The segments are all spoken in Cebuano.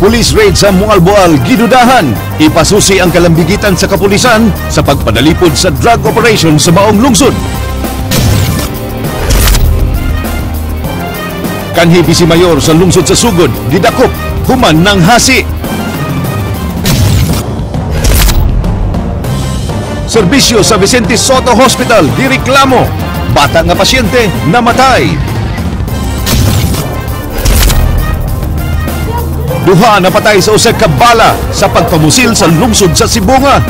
Police raid sa Moalboal, gidudahan. Ipasusi ang kalambigitan sa kapulisan sa pagpadalipod sa drug operation sa maong lungsod. Kanhi Vice Mayor sa lungsod sa Sugod, gidakop, human ng hasi. Serbisyo sa Vicente Sotto Hospital, gireklamo. Bata nga pasyente, namatay. Duha napatay sa usa ka bala sa pagpamusil sa lungsod sa Sibonga.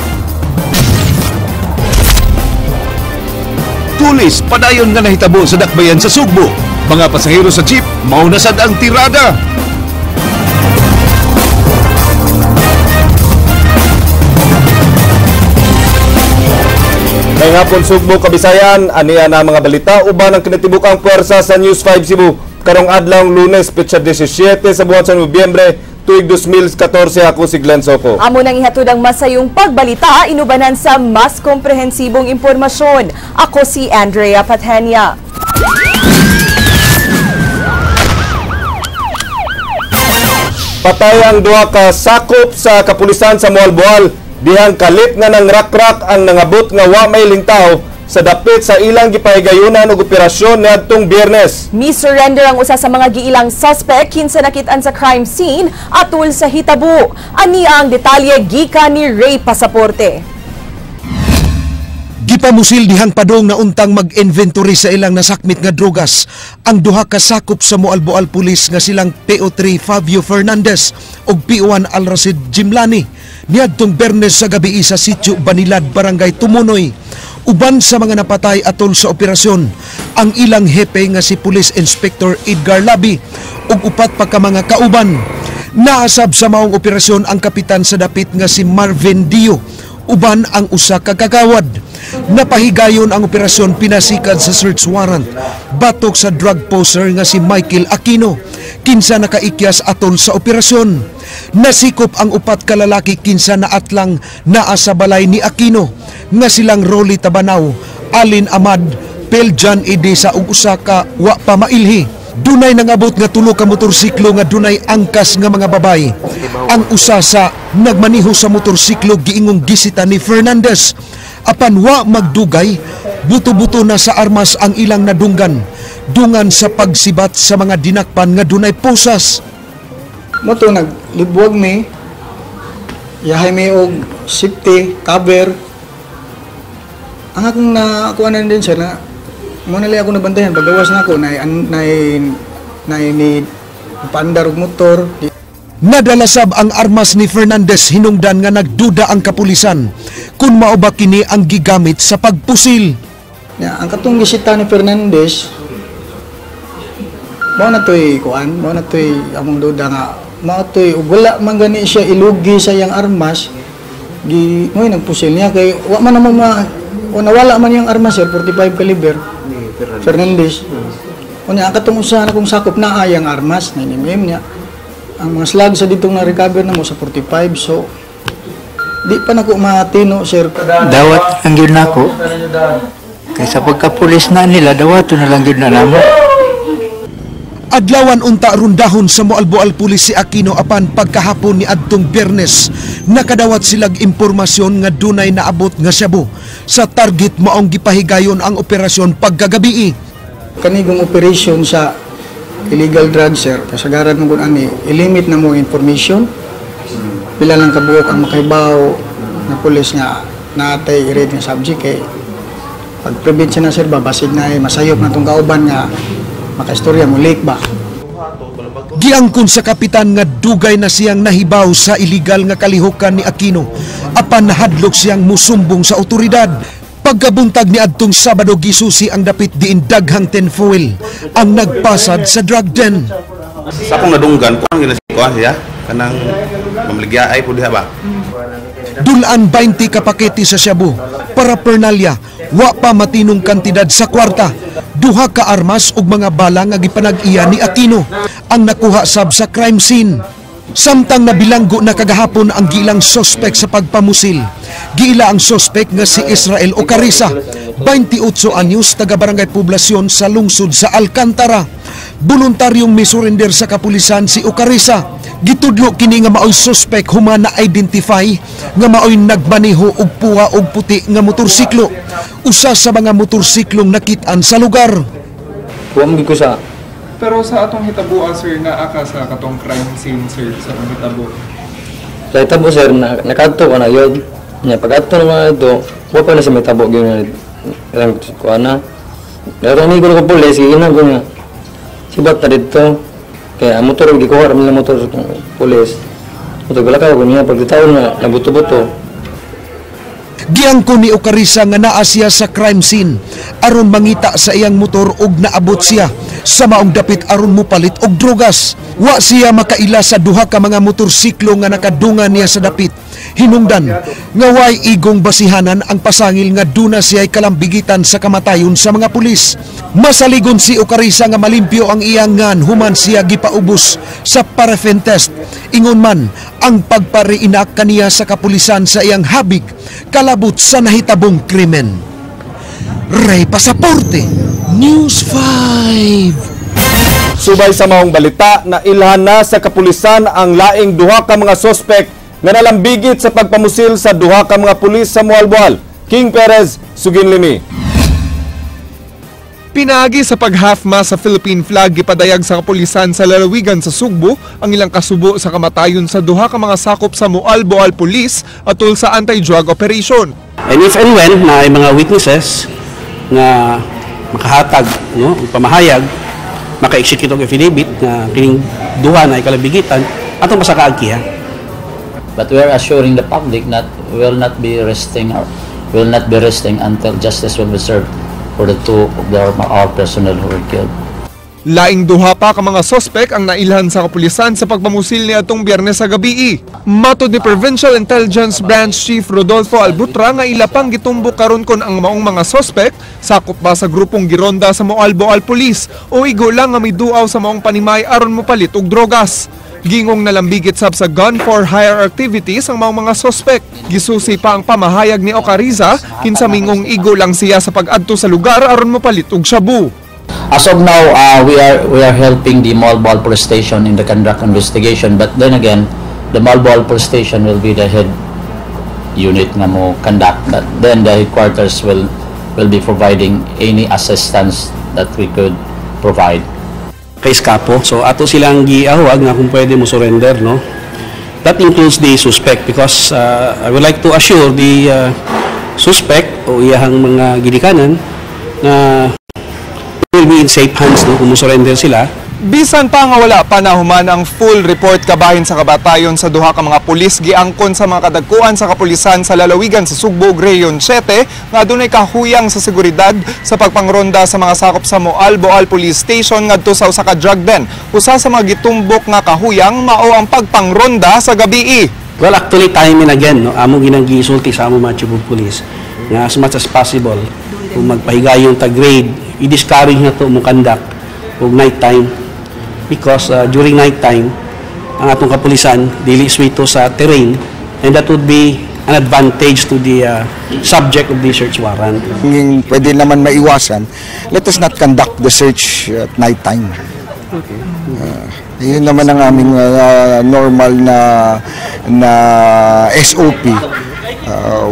Tulis padayon nga nahitabo sa dakbayan sa Sugbo. Mga pasahero sa jeep mao na sad ang tirada. May hapon Sugbo, Kabisayan, aniya na mga balita uban ang kinatibukang puwersa sa News 5 Cebu. Karong adlaw Lunes, petsa 17 sa buwan sa Nobyembre, tuig 2014, ako si Glenn Soco. Amo nang ihatod ang masayong pagbalita, inubanan sa mas komprehensibong impormasyon. Ako si Andrea Patenia. Patay ang duha ka sakop sa kapulisan sa Moalboal. Dihang kalit nga nang rakrak ang nangabot nga wa may lintaw sa dapit sa ilang gipahigayunan og operasyon niadtong Biyernes. Mi-surrender ang usa sa mga giilang suspect kinsa nakit-an sa crime scene atul sa hitabo. Ani ang detalye gikan ni Ray Pasaporte. Gipamusil dihang padong na untang mag-inventory sa ilang nasakmit nga drogas ang duha ka sakop sa Moalboal Police nga silang PO3 Fabio Fernandez ug PO1 Alracid Jimlani niadtong Biyernes sa gabi sa sitio Banilad, Barangay Tumunoy. Uban sa mga napatay atol sa operasyon ang ilang hepe nga si Police Inspector Edgar Labi ug upat pa ka mga kauban. Naasab sa maong operasyon ang kapitan sa dapit nga si Marvin Dio uban ang usa ka kagawad. Napahigayon ang operasyon pinasikad sa search warrant batok sa drug poser nga si Michael Aquino kinsa nakaikyas atol sa operasyon. Nasikop ang upat ka lalaki kinsa naatlang naa sa balay ni Aquino nga silang Rolly Tabanao, Alin Amad, Peljan Edesa ug usa ka wa pa mailhi. Dunay nangabot nga tulo ka motorsiklo nga dunay angkas nga mga babayi. Ang usa sa nagmaniho sa motorsiklo giingong gisita ni Fernandez. Apan wa magdugay, buto-buto na sa armas ang ilang nadunggan. Dungan sa pagsibat sa mga dinakpan nga dunay posas. Moto naglibuwag mi, yahay mi og safety, cover. Ang akong nakuha na din sir na muna lang ako nabantayan, paggawas na ako, na ni paandar og motor. Nadalasab ang armas ni Fernandez hinungdan nga nagduda ang kapulisan kung mao ba kini ang gigamit sa pagpusil. Ya, ang katong gisita ni Fernandez, mao na to'y kuan, mao na to'y among duda nga, mao to'y ug wala man gani siya ilugi sa iyang armas, gi mo'y nagpusil niya kay wa man namo ma nawala man iyang armas sir, 45 caliber. Fernandez. Unya ang katong usa na kong sakop na ayang armas na inimim niya. Ang mga slag sa ditong na-recover na mo sa 45, so di pa nako matino sir. Dawat ang gyud nako. Kaysa pagkapulis na nila, dawato na lang gyud na namo. Adlawan unta rundahon sa Moalboal Police si Aquino apan pagkahapon ni adtong Biyernes nakadawat silag impormasyon nga dunay naabot nga shabu sa target maong gipahigayon ang operasyon pagkagabii. Kanigong operation sa illegal drugs sir, kasagaran mo kung ani, ilimit na mo information. Pila lang kabuok ang makahibaw na pulis nga naatay i-rate nga subject kay pag prevent siya na sir, babasid na ay masayop na itong kauban nga makaistorya mo, late ba? Giangkon sa kapitan nga dugay na siyang nahibaw sa illegal nga kalihukan ni Aquino apan nahadlok siyang musumbong sa otoridad. Pagkabuntag ni adtong Sabado gisusi ang dapit diin daghang tinfoil ang nagpasad sa drug den. Sa akong nadunggan, kuang ginasikuan siya, kanang pamaligya ay po diha ba? Dulaan 20 ka pakete sa shabu, paraphernalia, wa pa matinong kantidad sa kwarta, duha ka armas ug mga bala nga gipanag-iya ni Aquino ang nakuha sab sa crime scene. Samtang nabilanggo na kagahapon ang giilang sospek sa pagpamusil. Giila ang sospek nga si Israel Ocarisa, 28 anyos, taga Barangay Poblacion sa lungsod sa Alcantara. Voluntaryong misurrender sa kapulisan si Ocarisa. Gitudlo kini nga maoy suspect human na-identify nga maoy nagmaneho og puha og puti nga motorsiklo. Usa sa mga motorsiklong nakit-an sa lugar. Wa mo ko sa Pero sa atong hitabo, sir, naa ka sa katong crime scene, sir, sa atong hitabo? Sa hitabo, sir, na, nakadto ko na yun. Nya pag-adto na mga ito, wa pa na sa may tabo gyud na ilang kuha na. Pero ni ko pulis, giingnan ko nga. Sibat na dito. Kaya ang motor, gikuha raman ng motor sa pulis. Motor galakaw ko niya, pagkitaon na, nabuto-buto. Giangko ni Ocarisa nga naa siya sa crime scene aron mangita sa iyang motor ug naabot siya sa maong dapit aron mopalit og drogas. Wa siya makaila sa duha ka mga motorsiklo nga nakadungan niya sa dapit. Hinungdan nga way igong basihanan ang pasangil nga duna siya'y kalambigitan sa kamatayon sa mga pulis. Masaligon si Ocarisa nga malimpyo ang iyang ngan human siya gipaubos sa paraffin test. Ingon man ang pagpariinak kaniya sa kapulisan sa iyang habig kalabot sa nahitabong krimen. Ray Pasaporte, News 5. Subay sa maong balita, na ilhan na sa kapulisan ang laing duha ka mga sospek nga nalambigit sa pagpamusil sa duha ka mga pulis sa Moalboal. King Perez, Suginlimi. Pinaagi sa pag-half-mast sa Philippine flag, gipadayag sa kapulisan sa lalawigan sa Sugbo ang ilang kasubo sa kamatayon sa duha ka mga sakop sa Moalboal Police atol sa anti-drug operation. And if and when na ay mga witnesses nga makahatag, no, og pamahayag, maka-execute og affidavit nga kining duha na ikalambigitan, atong pasakaag kiha. But we are assuring the public that we will not be resting or will not be resting until justice will be served for the two of our personnel who were killed. Laing duha pa ka mga sospek ang nailhan sa kapulisan sa pagpamusil ni atong Biyernes sa gabi. Matod ni Provincial Intelligence Branch Chief Rodolfo Albutra nga ila pang gitumbok karon kon ang maong mga sospek sakop ba sa grupong gironda sa Moalboal Police o igo lang nga miduaw sa maong panimay aron mopalit og drogas. Gingong nalambigit sab sa gun for hire activities ang maong mga sospek. Gisusi pa ang pamahayag ni Ocariza kinsa mingong igo lang siya sa pag-adto sa lugar aron mopalit og shabu. As of now, we are helping the Moalboal Police Station in the conduct investigation. But then again, the Moalboal Police Station will be the head unit nga mo conduct. But then the headquarters will be providing any assistance that we could provide. Kay Skapo. So ato silang giahwag nga kung pwede mo surrender, no. That includes the suspect because I would like to assure the suspect o iyahang mga gidikanan na will be in safe hands, no, kung mo surrender sila. Bisan pa nga wala pa nahuman ang full report kabahin sa kabatayon sa duha ka mga pulis, giangkon sa mga kadagkuan sa kapulisan sa lalawigan sa Sugbo ug Region 7 nga adunay kahuyang sa seguridad sa pagpangronda sa mga sakop sa Moalboal Police Station ngadto sa usa ka drug den. Usa sa mga gitumbok nga kahuyang mao ang pagpangronda sa gabii. Well, actually, time and again, no, amo ginang gisulti sa amo mga chief of police nga as much as possible, kung magpahigayon ta grade, i-discourage na to mo conduct og night time because during night time ang atong kapulisan dili suwito sa terrain and that would be an advantage to the subject of the search warrant. Kung pwede naman maiwasan, let us not conduct the search at night time. Yun naman ang aming normal na na SOP.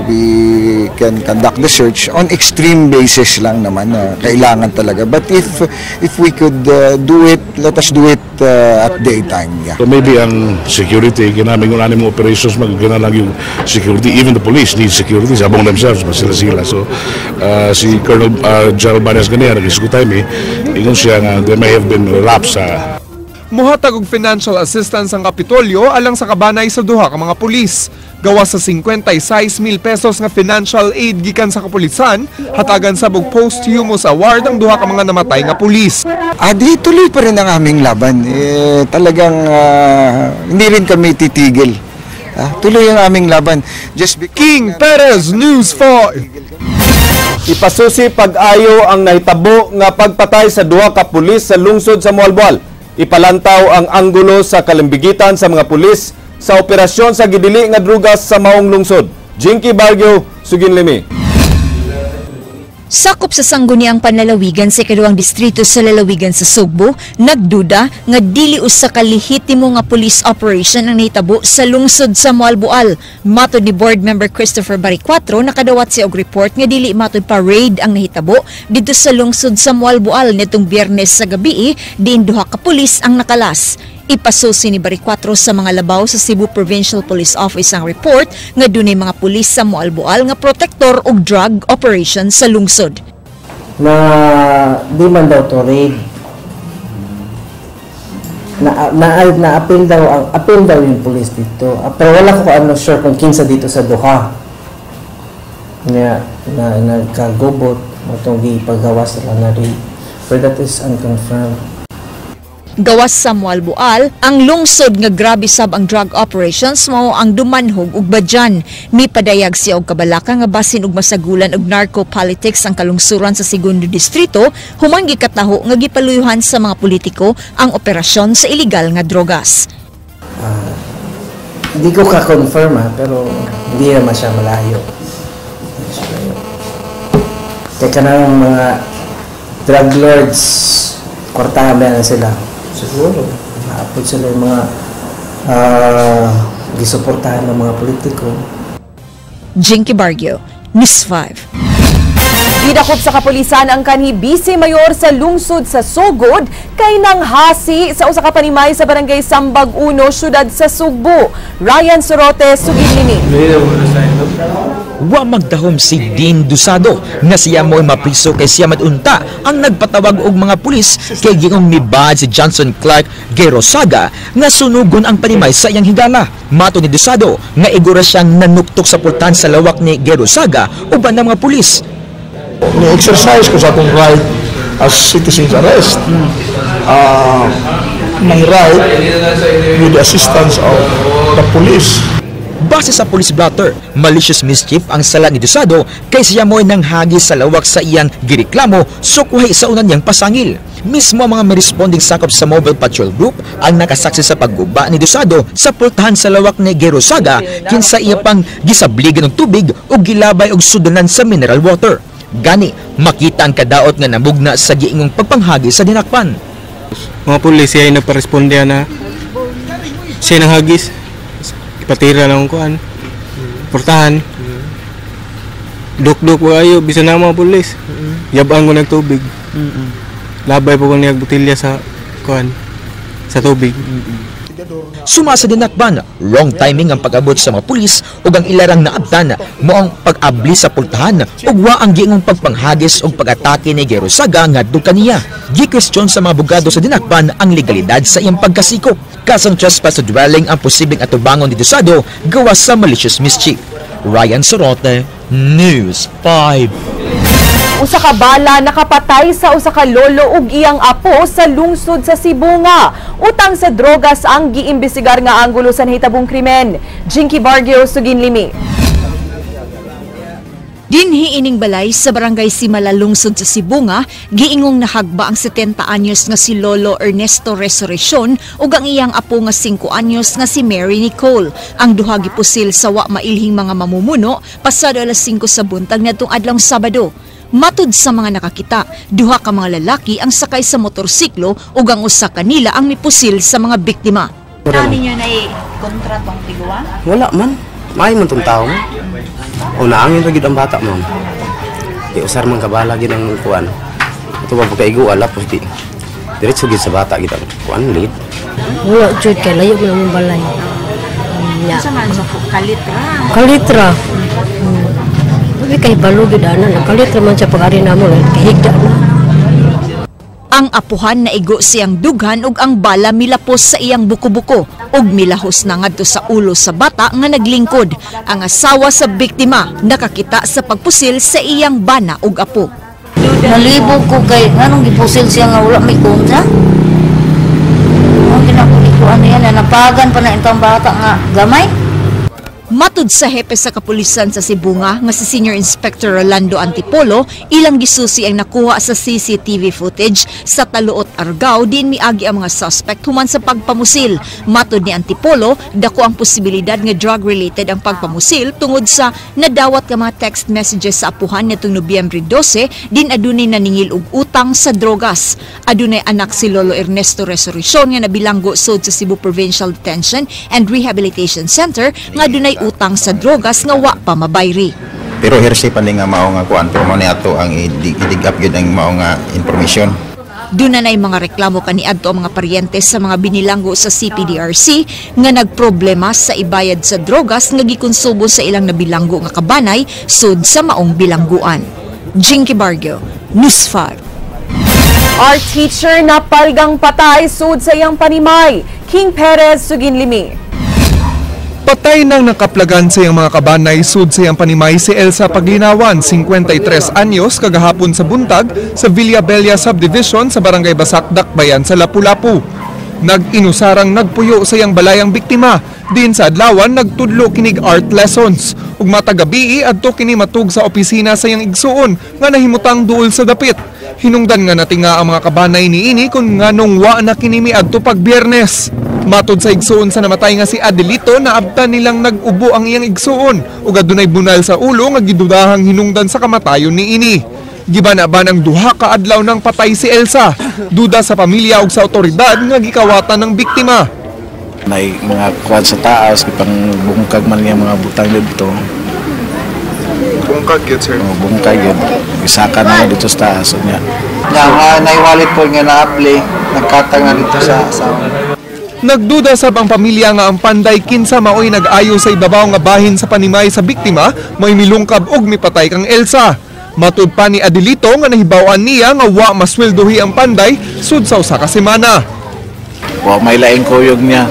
We can conduct the search on extreme basis lang naman na kailangan talaga. But if we could do it, let us do it at daytime. Yeah. So maybe ang security, kinaming kung ano mga operations, magkina lang yung security. Even the police need security among themselves, ba sila sila. So si Colonel General Banes ganiya, nag-isgutan mi, ingon siya nga there may have been lapse sa Muhatag og financial assistance ang Kapitolyo alang sa kabanay sa duha ka mga pulis. Gawas sa 56 mil pesos nga financial aid gikan sa kapulisan, hatagan sab og posthumous award ang duha ka mga namatay nga pulis. Ah, di tuloy pa rin ang aming laban. Eh, talagang hindi rin kami titigil. Ah, tuloy ang aming laban. Just because King Perez, News 5. Ipasusi pag-ayo ang nahitabo nga pagpatay sa duha ka pulis sa lungsod sa Moalboal. Ipalantaw ang anggulo sa kalimbigitan sa mga pulis sa operasyon sa gidili nga drugas sa maong lungsod. Jinky Bargio, Suginlimi. Sakop sa sangguniang panlalawigan sa ikaduhang distrito sa lalawigan sa Sugbo, nagduda nga dili usa ka lehitimo nga police operation ang nahitabo sa lungsod sa Moalboal. Matod ni board member Christopher Baricuatro, nakadawat siya og report nga dili matud pa raid ang nahitabo didto sa lungsod sa Moalboal nitong Biyernes sa gabi, diin duha ka pulis ang nakalas. Ipasusi ni Baricuatro sa mga labaw sa Cebu Provincial Police Office ang report nga dunay mga pulis sa Moalboal nga protektor og drug operation sa lungsod. Na di man daw to raid. Na na na appeal daw ang appeal daw yung police dito. Pero wala ko ano sure kung kinsa dito sa duha. Na na nagkagubot mo tong gipagawas sila na raid. But that is unconfirmed. Gawas sa Moalboal, ang lungsod nga grabe sab ang drug operations mao ang Dumanhog ug Badian. Mipadayag siya og kabalaka nga basin og masagulan og narco politics ang kalungsuran sa segundo distrito human gikataho nga gipaluyuhan sa mga politiko ang operasyon sa illegal nga drogas. Hindi ko ka-confirm ha, pero hindi naman siya malayo. Hindi siya malayo. Kaya kanang mga drug lords, kwartahan ba na sila? Siguro, maapod sila yung mga gisuportahan ng mga politiko. Jinky Barrio, News 5. Gidakop sa kapulisan ang kanhi vice mayor sa lungsod sa Sogod kay nanghasi sa usa ka panimay sa barangay Sambag 1, syudad sa Sugbo. Ryan Sorote, sugid. Wa magdahom si Dean Dusado nga siya mo'y mapriso kay siya madunta ang nagpatawag og mga pulis kay giingong nibad si Johnson Clark Gerosaga nga sunugon ang panimay sa iyang higala. Mato ni Dusado nga igura siyang nanuktok sa pultahan sa lawak ni Gerosaga uban ng mga pulis. Ni-exercise ko sa akong right as citizen's arrest. My right with the assistance of the police. Base sa police blotter, malicious mischief ang sala ni Dusado kay siya mo'y nanghagi sa lawak sa iyang gireklamo sukwahi sa unan niyang pasangil. Mismo ang mga may responding sakop sa Mobile Patrol Group ang nakasaksi sa pagguba ni Dusado sa pultahan sa lawak ni Gerosaga kinsa iya pang gisabligan og tubig o gilabay og sudanan sa mineral water. Gani, makita ang kadaot nga namugna sa giingong pagpanghagi sa dinakpan. Mga pulis siya ay nagparesponde na siya nanghagis. Ipatira lang kuan. Portahan. Duk-duk ko ayo bisan na mga pulis. Yabang ko ng tubig. Labay po ko niya botelya sa kuan sa tubig. Suma sa dinakban, wrong timing ang pag-abot sa mga pulis ug ang ilarang naabtan mo ang pag-abli sa pultahan ug wa ang giingong pagpanghagis ug pag-atake ni Gerosaga ngadto kaniya. Gi-question sa mga abogado sa dinakban ang legalidad sa iyang pagkasikop. Kasang trespass to dwelling ang posibleng atubangon ni Dusado gawas sa malicious mischief. Ryan Sorote, News 5. Usa ka bala nakapatay sa usa ka lolo ug iyang apo sa lungsod sa Sibonga. Utang sa drogas ang giimbestigar nga anggulo sa nahitabong krimen. Jinky Barrio, Suginlimi. Dinhi ining balay sa barangay Simala, lungsod sa Sibonga, giingong nahagba ang 70 anyos nga si Lolo Ernesto Resurreccion ug ang iyang apo nga 5 anyos nga si Mary Nicole. Ang duha gipusil sa wa mailhing mga mamumuno pasado alas 5 sa buntag ngadtong adlawng Sabado. Matud sa mga nakakita, duha ka mga lalaki ang sakay sa motorsiklo ug ang usa kanila ang mipusil sa mga biktima. Ano ninyo na kontra tong tiguan? Wala man. Maayo man tong tao. O naangin ra gid ang bata ma'am. Di usar man kabala gid ang kuan. Ito ba pagkaigo ala pos di. Diretso gid sa bata gid ang kuan lead. Wala jud kay layo man among balay. Nya. Sa man sa kalitra. Kalitra. Uy kay balo gid ana, kalitra man siya pag-ari namo, kahigda na. Ang apuhan naigo siyang dughan ug ang bala milapos sa iyang buko-buko ug milahos na ngadto sa ulo sa bata nga naglingkod. Ang asawa sa biktima nakakita sa pagpusil sa iyang bana ug apo. Nalibog ko kay nganong gipusil siya nga wala may kontra. Ang ginakuni ko ano yan, napagan pa na itong bata nga gamay. Matud sa hepe sa kapulisan sa Sibunga nga si Senior Inspector Rolando Antipolo, ilang gisusi ang nakuha sa CCTV footage sa Taluot, Argao, din miagi ang mga suspect human sa pagpamusil. Matud ni Antipolo, dako ang posibilidad nga drug-related ang pagpamusil tungod sa nadawat nga mga text messages sa apuhan nitong Nobyembre 12, din adunay naningil og utang sa drogas. Adunay anak si Lolo Ernesto Resurreccion nga nabilanggo sud sa Cebu Provincial Detention and Rehabilitation Center nga adunay utang sa drogas nga wa pa mabayri. Pero hearsay pa ni nga mao nga kuan, pero mao ni ato ang i-dig up gyud ang mao nga information. Duna nay mga reklamo kaniadto ang mga paryente sa mga binilanggo sa CPDRC nga nagproblema sa ibayad sa drogas nga gikonsumo sa ilang nabilanggo nga kabanay sud sa maong bilangguan. Jinky Bargo, News 5. Art teacher na palgang patay sud sa iyang panimay. King Perez, Suginlimi. Patay nang nakaplagan sa iyang mga kabanay sud sa iyang panimay si Elsa Paglinawan, 53 anyos, kagahapon sa buntag sa Villa Bella Subdivision sa Barangay Basak, Dakbayan sa Lapu-Lapu. Nag-inusarang nagpuyo sa iyang balayang biktima. Din sa adlawan nagtudlo kinig art lessons. Ug matagabii adto kini matug sa opisina sa iyang igsuon nga nahimutang duol sa dapit. Hinungdan nga natinga ang mga kabanay niini kung nganong wa na kini miadto pag Biyernes. Matod sa igsuon sa namatay nga si Adelito, naabtan nilang nag-ubo ang iyang igsuon ug adunay bunal sa ulo nga gidudahang hinungdan sa kamatayon niini. Gibana-ban ang duha ka adlaw nang patay si Elsa. Duda sa pamilya ug sa otoridad nga gikawatan ng biktima. May mga kuwan sa taas, ipang bungkag man niya mga butang dito. Bungkag yun, sir? Oh, bungkag yun. Isaka na dito sa taas. Niya. Nga naiwalit po nga na-apply, nagkatag na dito sa asawa. Nagduda sab ang pamilya nga ang panday kinsa maoy nag-ayo sa ibabaw nga bahin sa panimay sa biktima, may milungkab og mipatay kang Elsa. Matud pa ni Adelito nga nahibaw-an niya nga wa masweldohi ang panday sud sa usa ka semana. Wa may laing kuyog niya.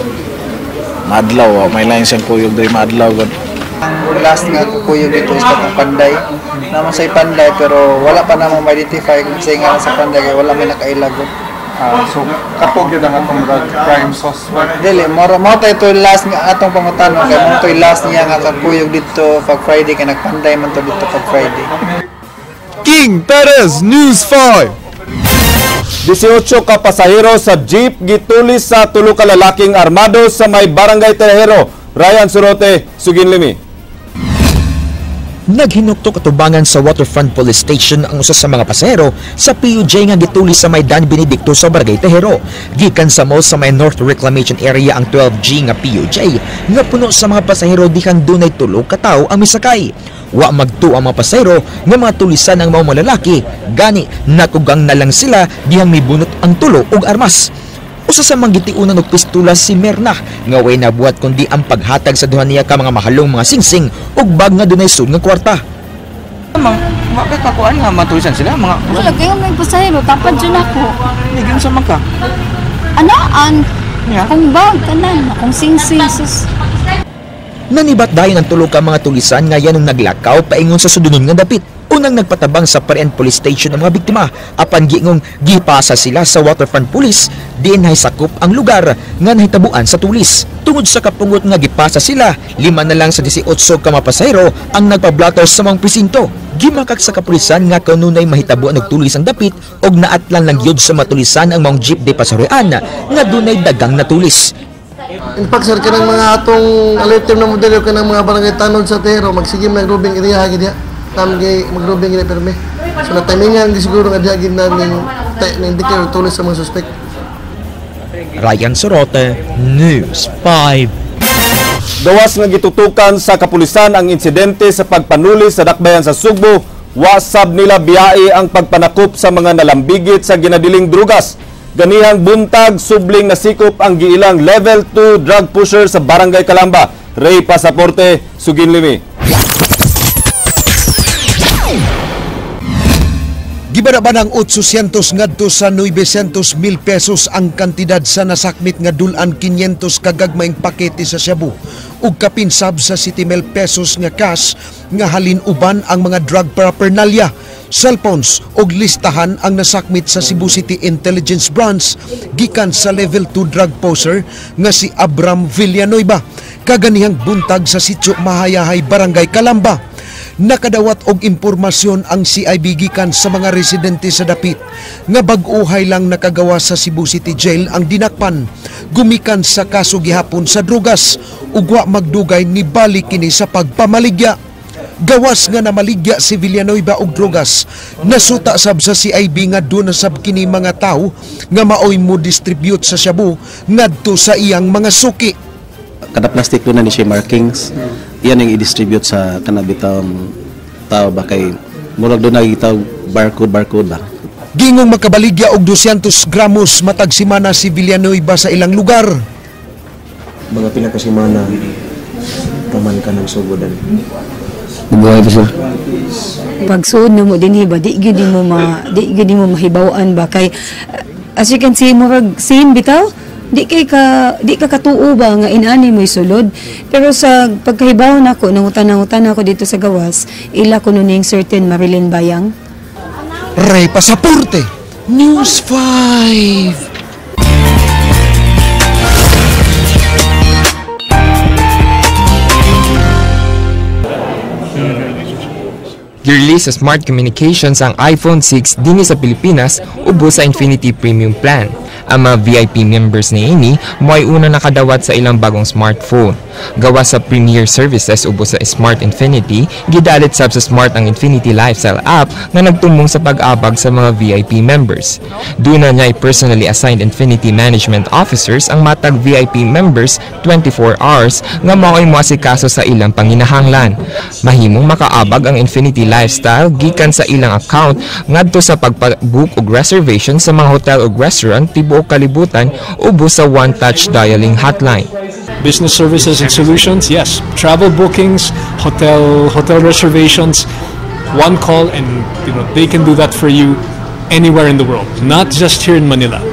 Maadlaw, wa may laing siyang kuyog diri maadlaw gud. Ang last nga kuyog dito is katong panday. Naman sa panday pero wala pa namang ma-identify kung sa nga sa panday kay wala may nakailagot. So kapog yun ang atong drug crime suspect. Dili, mo tayo ito last nga atong pangutano kay mo to last niya nga kakuyog dito pag Friday kay nagpanday man to dito pag Friday. King Perez, News 5. 18 ka pasahero sa jeep gitulis sa tulo ka lalaking armado sa may Barangay Tejero. Ryan Surote, Suginlimi. Naghinuktok atubangan sa Waterfront Police Station ang usa sa mga pasahero sa PUJ nga gitulis sa may Dan Benedicto sa Barangay Tejero. Gikan sa mall sa may North Reclamation Area ang 12G nga PUJ nga puno sa mga pasahero dihang dunay tulo ka tawo ang misakay. Wa magtuo ang mga pasahero nga mga tulisan ang mga lalaki, gani nakugang na lang sila dihang mibunot ang tulo og armas. Usa sa mga gitiunan og pistola si Merna nga way nabuhat kundi ang paghatag sa duha niya ka mga mahalong mga singsing ug bag nga dunay sud nga kwarta. Ma'am, wa kay kakuan nga matulisan sila mga wala kayo may pasahero tapad jud ako. Nigin sa man ka. Anaan? Akong bag tanan, akong singsing sus. Nanibat dayon ang tulo ka mga tulisan nga yanong naglakaw paingon sa sudunon nga dapit. Unang nagpatabang sa Parian Police Station ang mga biktima apan giingong gipasa sila sa Waterfront Police diin hay sakop ang lugar nga nahitabuan sa tulis. Tungod sa kapungot nga gipasa sila, 5 na lang sa 18 ka mga pasahero ang nagpablatter sa mga presinto. Gimakak sa kapulisan nga kanunay mahitabuan og tulis ang dapit og naatlan lang gyud sa matulisan ang maong jeep de pasaheroan nga dunay dagang natulis. In fact, sir, kanang mga atong alert team na modelo kanang mga barangay tanod sa Tejero magsigim ng roving area gid diha. Tam gay mag-roving gid permi. So na timingan di siguro nga diha gid na ning declare tulis sa mga suspect. Ryan Sorote, News 5. Gawas nga gitutukan sa kapulisan ang insidente sa pagpanuli sa dakbayan sa Sugbo, wasab nila biyai ang pagpanakop sa mga nalambigit sa ginadiling drugas. Ganihang buntag, subling nasikop ang giilang level 2 drug pusher sa Barangay Kalamba. Ray Pasaporte, Suginlimi. Gibanaban ang 800 ngadto sa 900 mil pesos ang kantidad sa nasakmit nga dulan 500 kagagmayng pakete sa shabu ug kapinsab sa 7 mil pesos nga cash nga halin uban ang mga drug paraphernalia, cellphones ug listahan ang nasakmit sa Cebu City Intelligence Branch gikan sa level 2 drug poser nga si Abram Villanueva. kaganihang buntag sa Sitio Mahayahay, Barangay Kalamba. Nakadawat og impormasyon ang CIB gikan sa mga residente sa dapit nga bag-ohay lang nakagawa sa Cebu City Jail ang dinakpan gumikan sa kaso gihapon sa drugas ug wa magdugay ni balik kini sa pagpamaligya. Gawas nga namaligya si Villanueva og drugas, nasuta sab sa CIB nga doon na sab kini mga tawo nga maoy mo distribute sa shabu ngadto sa iyang mga suki. Kada plastic doon na ni siya markings, iyan ang i-distribute sa kanabitang tao ba kay murag doon na gitawag barcode ba. Gingong makabaligya og 200 gramos matag semana si Villanueva sa ilang lugar. Mga pila ka semana paman ka ng sugodan. Buhay pa sir. Pagsuod na mo dinhi ba di gyud mo mahibaw-an ba kay as you can see murag same bitaw di ka katuo ba nga inani mo sulod, pero sa pagkahibaw nako nangutan ako dito sa gawas ila kuno ning certain Marilyn Bayang. Ray Pasaporte, News 5. Girly sa Smart Communications ang iPhone 6 dinhi sa Pilipinas ubos sa Infinity Premium Plan. Ang mga VIP members ni ini mo'y una nakadawat sa ilang bagong smartphone. Gawa sa Premier Services ubos sa Smart Infinity, gidalit sab sa Smart ang Infinity Lifestyle app nga nagtumong sa pag-abag sa mga VIP members. Doon na niya personally assigned Infinity Management Officers ang matag VIP members 24 hours nga mao'y moasikaso sa ilang panginahanglan. Mahimong makaabag ang Infinity Lifestyle gikan sa ilang account ngadto sa pagpa-book og reservation sa mga hotel ug restaurant tibuok kalibutan ubos sa one-touch dialing hotline. Business services and solutions, yes. Travel bookings, hotel reservations, one call and they can do that for you anywhere in the world, not just here in Manila.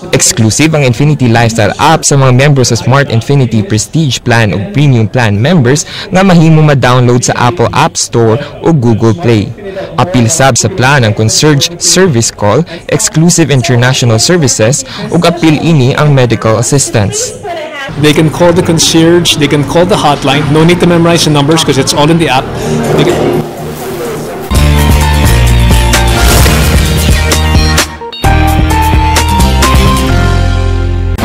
Exclusive ang Infinity Lifestyle app sa mga members sa Smart Infinity Prestige Plan o Premium Plan members nga mahimo ma-download sa Apple App Store o Google Play. Apil sab sa plan ang concierge service call, exclusive international services ug apil ini ang medical assistance. They can call the concierge, they can call the hotline. No need to memorize the numbers because it's all in the app.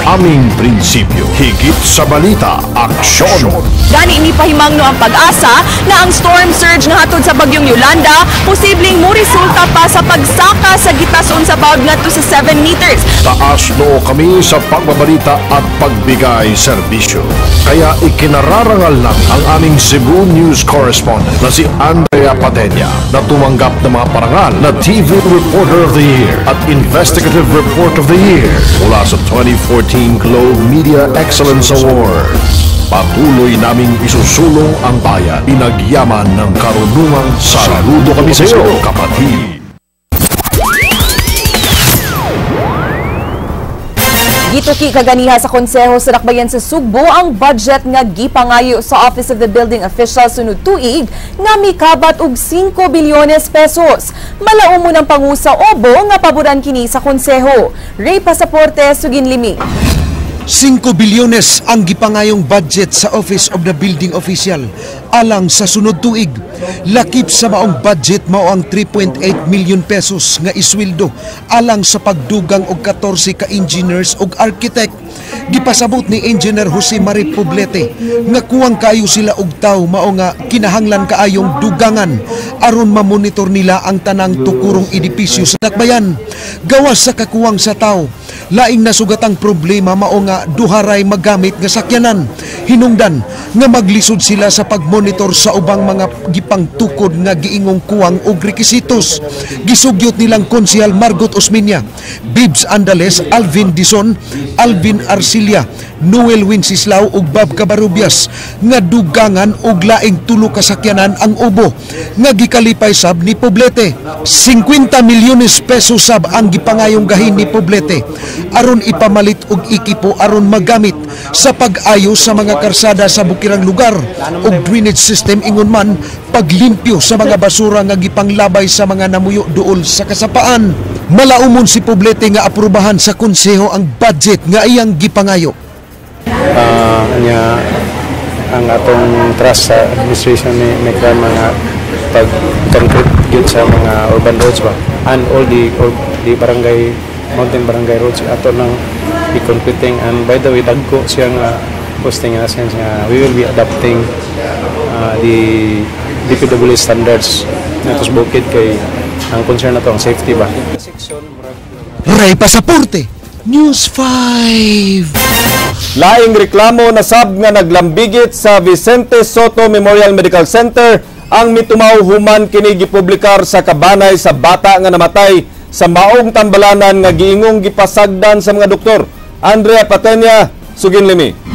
Aming prinsipyo, higit sa balita, aksyon. Gani ni pahimangno ang pag-asa na ang storm surge nga hatod sa bagyong Yolanda posibleng moresulta pa sa pagsaka sa gitason sa bawd ngadto sa 7 meters. Taas noo kami sa pagbabalita at pagbigay serbisyo. Kaya ikinararangal namin ang aming Cebu News Correspondent na si Andrea Padilla na tumanggap ng mga parangal na TV Reporter of the Year at Investigative Report of the Year mula sa 2014 Globe Media Excellence Awards. Patuloy naming isusulong ang bayan, pinagyaman ng karunungang saludo kami sa iyo, kapatid. Gituki kaganiha sa Konseho sa Dakbayan sa Sugbo ang budget nga gipangayo sa Office of the Building Official sunod tuig nga mikabat og 5 bilyones pesos. Malaumo ng pangusa obo nga paboran kini sa Konseho. Ray Pasaporte, Suginlimi. 5 bilyones ang gipangayong budget sa Office of the Building Official alang sa sunod tuig. Lakip sa maong budget mao ang 3.8 million pesos nga isweldo alang sa pagdugang og 14 ka engineers og architect. Gipasabot ni Engineer Jose Mari Poblete nga kuwang kayo sila og tawo mao nga kinahanglan kaayong dugangan aron mamonitor nila ang tanang tukurong edipisyo sa dakbayan. Gawas sa kakuwang sa tawo, laing nasugatang problema mao nga duharay magamit nga sakyanan. Hinungdan nga maglisod sila sa pagmonitor sa ubang mga gipangtukod nga giingong kuwang og rekisitos. Gisugyot nilang konsehal Margot Osmeña, Bibs Andales, Alvin Dison, Alvin Arcilia, Noel Wenceslao ug Bob Cabarubias nga dugangan og laing tulo ka sakyanan ang ubo nga gikalipay sab ni Poblete. 50 milyones pesos sab ang gipangayong gahin ni Poblete aron ipamalit og ekipo aron magamit sa pag-ayo sa mga karsada sa bukirang lugar ug drainage system ingon man paglimpyo sa mga basura nga gipanglabay sa mga namuyo duol sa kasapaan. Malaumon si Poblete nga aprubahan sa konseho ang budget nga iyang gipangayo. Nya Ang atong trust sa administration ni Mike Rama nga pag concrete gyud sa mga urban roads ba and all the barangay, mountain barangay roads, ato nang i-concreting. And by the way, dagko siya nga posting in a sense nga we will be adopting the DPWH standards nato sa bukid kay ang concern nato ang safety ba. Ray Pasaporte, News 5. Laing reklamo na sab nga naglambigit sa Vicente Sotto Memorial Medical Center ang mitumaw human kini gipublikar sa kabanay sa bata nga namatay sa maong tambalanan nga giingong gipasagdan sa mga doktor. Andrea Patenya, Suginlimi.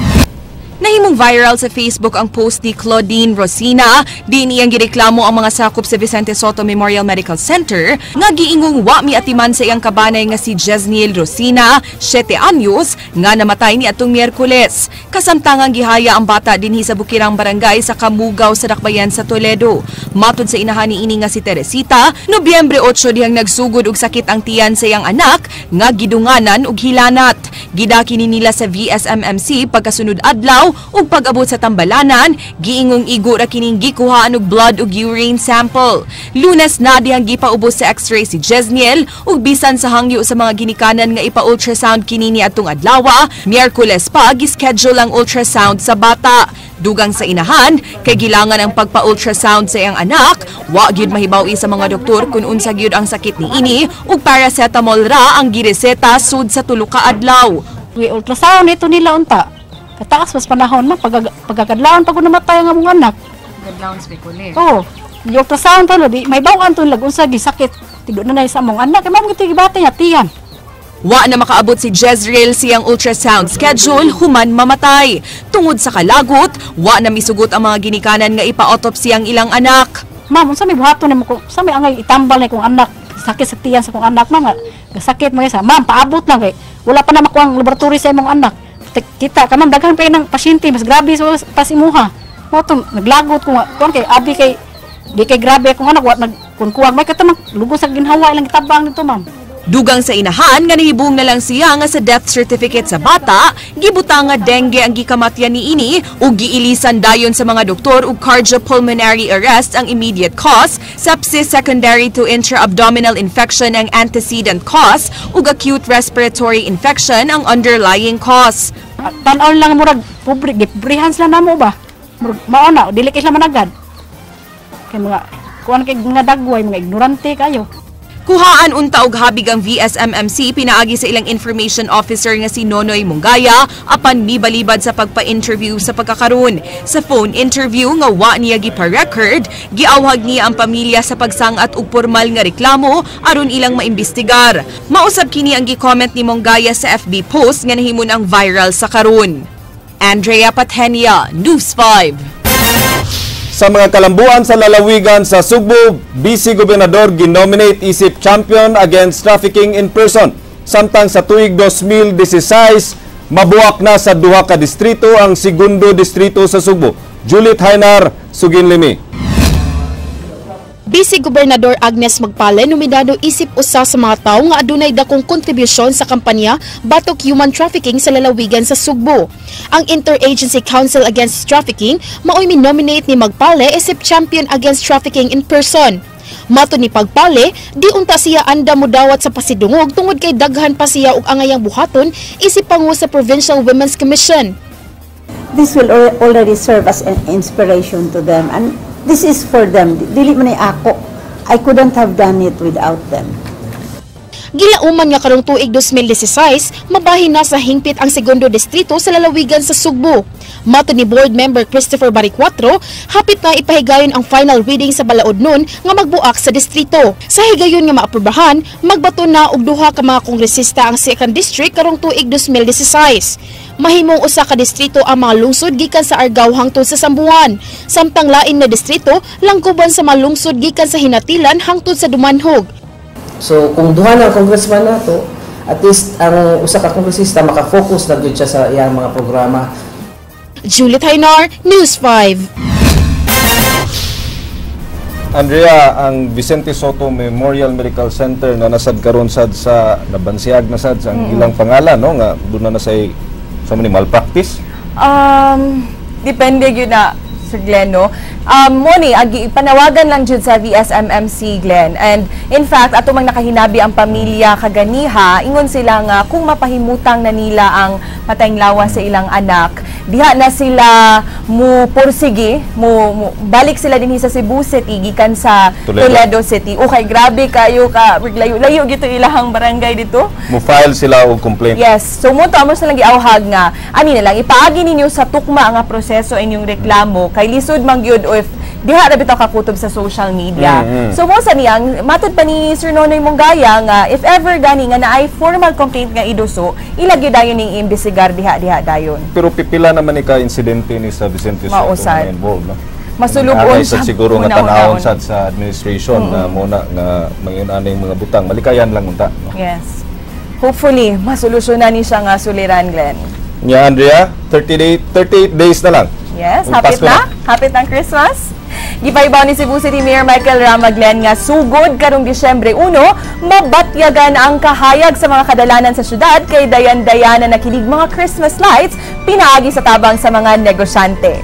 Nahimong viral sa Facebook ang post ni Claudine Rosina. Di niyang gireklamo ang mga sakop sa Vicente Sotto Memorial Medical Center nga giingong wa miatiman sa iyang kabanay nga si Jesniel Rosina, 7 anyos, nga namatay ni atong Miyerkules. Kasamtangang gihaya ang bata dinhi sa Bukirang Barangay sa Kamugaw sa Dakbayan sa Toledo. Matod sa inahan ni ini nga si Teresita, Nobyembre 8 dihang nagsugod og sakit ang tiyan sa iyang anak nga gidunganan og hilanat. Gidaki ni nila sa VSMMC pagkasunod adlaw ug pag-abot sa tambalanan, giingong igo ra kining gikuhaan og blood ug urine sample. Lunes na dihang gipaubos sa x-ray si Jesniel ug bisan sa hangyo sa mga ginikanan nga ipa-ultrasound kini ni atong adlawa, Miyerkules pa gischedule ang ultrasound sa bata. Dugang sa inahan, kay gilangan ang pagpa-ultrasound sa iyang anak, wa gyud mahibaw-i sa mga doktor kung unsa gyud ang sakit ni ini ug paracetamol ra ang gireseta sud sa tulo ka adlaw. Wi ultrasound ito nila unta. Kataas mas panahon ma pagkakadlawon pag namatay ang among anak. Gadlawon spekule. Oo. Di ultrasound to di may bawaan to lag unsa gisakit. Tigo na sa among anak kay mao gid gibati nga tiyan. Wa na makaabot si Jezreel siyang ultrasound schedule human mamatay. Tungod sa kalagot, wa na misugot ang mga ginikanan nga ipa-autopsy ang ilang anak. Ma'am, unsa may buhaton nimo kung sa may angay itambal na kong anak, sakit sa tiyan sa kong anak, ma'am. Sakit mo sa ma'am, paabot lang kay wala pa na makuha ang laboratory sa imong anak. Kita ka ma'am, daghan pa ng pasyente, mas grabe sa pas imuha. Mao to naglagot ko nga kuan kay abi kay di kay grabe akong anak wa nag kun kuwang may katamang lugos sa ginhawa ilang gitabang nito, ma'am. Dugang sa inahan nga nahibong na lang siya nga sa death certificate sa bata, gibutang nga dengue ang gikamatyan ni ini ug giilisan dayon sa mga doktor og cardiopulmonary arrest ang immediate cause, sepsis secondary to intra-abdominal infection ang antecedent cause ug acute respiratory infection ang underlying cause. Tan-aw lang murag pobre giprehan sila namo ba. Murag mao na dili kay sila managad. Kay mga kuan kay mga dagway, mga ignorante kayo. Kuhaan unta og habig ang VSMMC pinaagi sa ilang information officer nga si Nonoy Mungaya apan mibalibad sa pagpa-interview sa pagkakaron. Sa phone interview nga wa niya gipa-record, giawhag niya ang pamilya sa pagsangat og formal nga reklamo aron ilang maimbestigar. Mausab kini ang gi-comment ni Mungaya sa FB post nga nahimon ang viral sa karon. Andrea Patenia, News 5. Sa mga kalambuan sa lalawigan sa Sugbo, Vice Gobernador ginominate isip champion against trafficking in person. Samtang sa tuig 2016, mabuak na sa duha ka distrito ang segundo distrito sa Sugbo. Juliet Hainar, Suginlimi. Vice Gobernador Agnes Magpale nominado isip usa sa mga tawo nga adunay dakong kontribusyon sa kampanya batok human trafficking sa lalawigan sa Sugbo. Ang Interagency Council Against Trafficking maoy mi-nominate ni Magpale isip champion against trafficking in person. Matod ni Pagpale, di unta siya anda modawat sa pasidungog tungod kay daghan pa siya og angayang buhaton isip pangu sa Provincial Women's Commission. This will already serve as an inspiration to them, and this is for them. Dili man ni ako. I couldn't have done it without them. Gilauman nga karong tuig 2016, mabahin na sa hingpit ang segundo distrito sa lalawigan sa Sugbo. Matod ni board member Christopher Baricuatro, hapit na ipahigayon ang final reading sa balaod nun nga magbuak sa distrito. Sa higayon nga maaprubahan, magbato na og duha ka mga kongresista ang second district karong tuig 2016. Mahimong usa ka distrito ang mga lungsod gikan sa Argao hangtod sa Sambuan. Samtang lain na distrito langkuban sa mga lungsod gikan sa Hinatilan hangtod sa Dumanhog. So kung duha na ang congressman nato, at least ang usa ka kongresista maka-focus na gyud siya sa iyang mga programa. Juliet Hainar, News 5. Andrea, ang Vicente Sotto Memorial Medical Center na nasad karon sad sa nabansiyag na sad sa ilang pangalan, no, nga doon na say sa many malpractice. Depende gyud na, Sir Glenn, no? Mo ni, agi, panawagan lang jud sa VSMMC, Glenn. And in fact, ato mang nakahinabi ang pamilya kaganiha, ingon sila nga kung mapahimutang na nila ang patayng lawas sa ilang anak, diha na sila mo pursige, mo balik sila dinhi sa Cebu City gikan sa Toledo. Toledo City. Okay, grabe kayo ka layo layo gito ilahang barangay dito. Mo file sila og complaint. Yes. So mo to amo silang giawhag nga ani na lang ipaagi ninyo sa tukma nga proseso inyong reklamo kay lisod man gyud if diha ra bitaw kakutob sa social media. So mo sa niyang matud pa ni Sir Nonoy Mongaya nga if ever gani nga naay formal complaint nga iduso, ila gyud dayon ning imbestigar diha diha dayon. Pero pipila naman ni ka insidente ni sa Vicente Sotto Mao sad. nga involved, no? Masulubon Angay sad sa siguro nga una-unaon. tanawon sad sa administration na muna nga mangyun aning mga butang malikayan lang unta, no? Yes. Hopefully masolusyonan ni siya nga suliran, Glenn. Nya Andrea, 38 days na lang. Yes, Ug hapit Pasko na. Hapit ang Christmas. Gipahibaw ni Cebu City Mayor Michael Rama, Glenn, nga sugod karong Disyembre 1, mabatyagan ang kahayag sa mga kadalanan sa syudad kay dayan-dayana na kinig mga Christmas lights pinaagi sa tabang sa mga negosyante.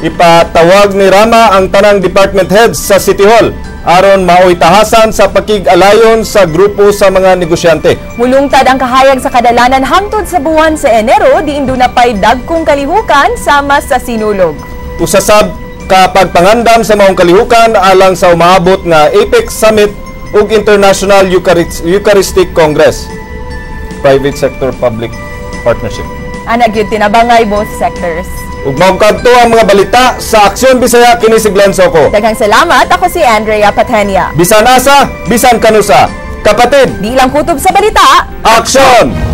Ipatawag ni Rama ang tanang department heads sa City Hall aron maoy tahasan sa pakig-alayon sa grupo sa mga negosyante. Mulungtad ang kahayag sa kadalanan hangtod sa buwan sa Enero, diin duna pay dagkong kalihukan sama sa Sinulog. Usasab kapagpangandam sa maong kalihukan alang sa umaabot nga APEC Summit ug International Eucharistic Congress. Private sector public partnership. Ana gyud, tinabangay both sectors. Ug mao kadto ang mga balita sa Aksyon Bisaya, kini si Glenn Soco. Daghang salamat. Ako si Andrea Patenia. Bisan asa, bisan kanusa. Kapatid, di lang kutob sa balita. Aksyon!